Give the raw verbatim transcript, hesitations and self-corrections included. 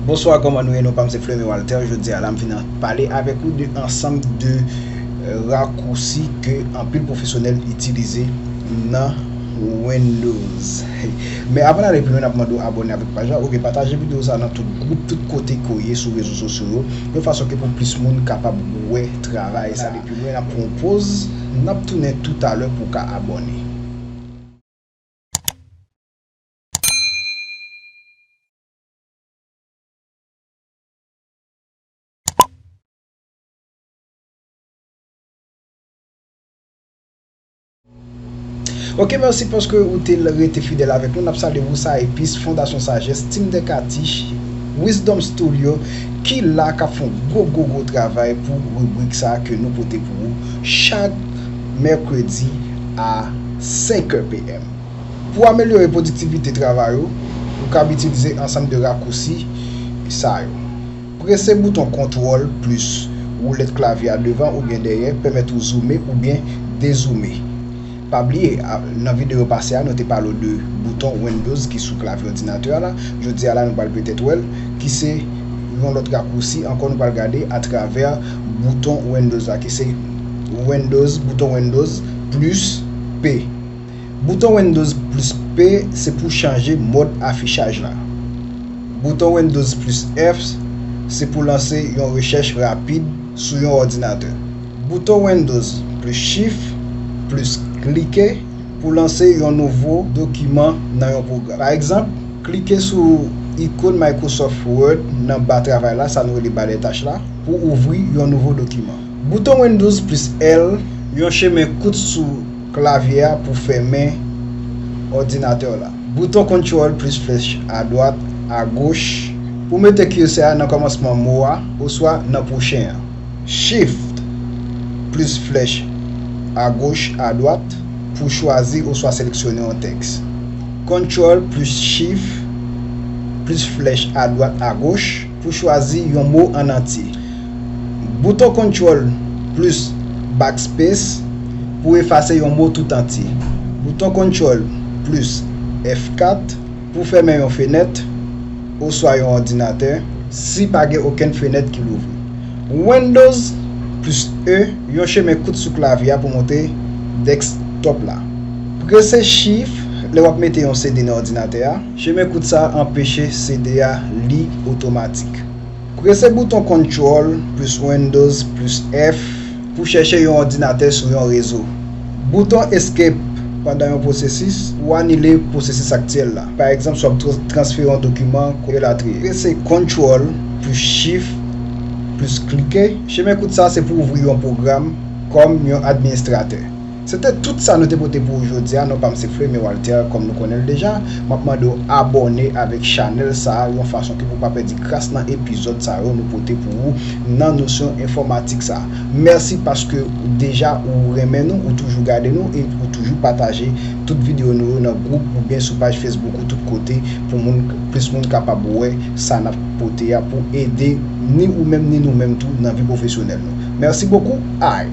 Bonswa, kòman nou ye? Non pa m se Fleury Walter. Jodi a la, m vin pale avèk ou de ansanm de, euh, rakousi ke anpil pwofesyonèl itilize nan Windows. Men avan n ale pi lwen, n ap mande w abòne avèk paj la, oubyen pataje videyo sa nan tout gwoup, tout kote ke w ye sou rezo sosyo yo, yon fason ke pou plis moun kapab wè travay sa. N ale pi lwen, n ap pran yon poz, n ap tounen toutalè pou w ka abòne. Ok, mèsi paske ou te rete fidèl avèk nou. N ap salye Wousa Epis, Fondasyon Sajès, Team Dekatich, Wisdom Studio, ki la k ap fè yon gwo, gwo, gwo travay pou ribrik sa a ke nou pote pou ou chak mèkredi a senk è p m. Pou amelyore pwodiktivite travay ou, ou kab itilize ansanm de rakousi sa yo. Prese bouton kontwòl plis woulèt klavye a devan oubyen dèyè pèmèt ou zoume oubyen dezoume. Pa bliye, a, nan videyo pase a, nou te pale w de bouton Windows ki sou klavye òdinatè a la. Jodi a la, nou pral petèt wè l, ki se yon lòt rakousi ankò nou pral gade atravè bouton Windows la, ki se Windows, bouton Windows plis P. Bouton Windows plis P se pou chanje mòd afichaj la. Bouton Windows plis F se pou lanse yon rechèch rapid sou yon òdinatè. Bouton Windows plis Shift plis klike pou lanse yon nouvo dokiman nan yon pwogram. Pa egzanp, klike sou ikòn Microsoft Word nan ba travay la, sa nou rele ba dètach la, pou ouvri yon nouvo dokiman. Bouton Windows plis L, yon chemen kout sou klavye a pou fèmen òdinatè w la. Bouton Control plis flèch adwat, agoch, pou mete kirsè a nan kòmansman mo a oswa nan pwochen an. Shift plis flèch agoch, adwat, pou chwazi oswa seleksyone yon tèks. Control plis Shift plis flèch adwat, agoch, pou chwazi yon mo an antye. Bouton Control plis Backspace pou efase yon mo tout antye. Bouton Control plis F kat pou fèmen yon fenèt oswa yon òdinatè si pa gen okenn fenèt ki louvri. Windows plis E, yon chemen kout sou klavye a pou monte desktop la. Prese Shift lè w ap mete yon C D nan òdinatè a. Chemen kout sa a anpeche C D a li otomatik. Prese bouton Control plis Windows plis F pou chèche yon òdinatè sou yon rezo. Bouton Escape pandan yon pwosesis pou anile pwosesis aktyèl la. Pa egzanp, si w ap trans-, transfere yon dokiman, elatriye. Prese Control plis Shift plis klike. Chemen kout sa a se pou ouvri yon pwogram kòm yon administratè. Se te tout sa nou te pote pou ou jodi a. Non pa m se Fleury Walter, kòm nou konnen l deja. M ap mande w abòne avèk chanèl sa a yon fason ke pou w pa pèdi kras nan epizòd sa yo nou pote pou ou nan nosyon enfòmatik sa a. Mèsi paske deja ou renmen nou, ou toujou gade nou e ou toujou pataje tout videyo nou yo nan gwoup oubyen sou paj Facebook ou tout kote pou moun, plis moun kapab wè sa n ap pote a pou ede ni ou menm ni nou menm tou nan vi pwofesyonèl nou. Mèsi bokou. Ay.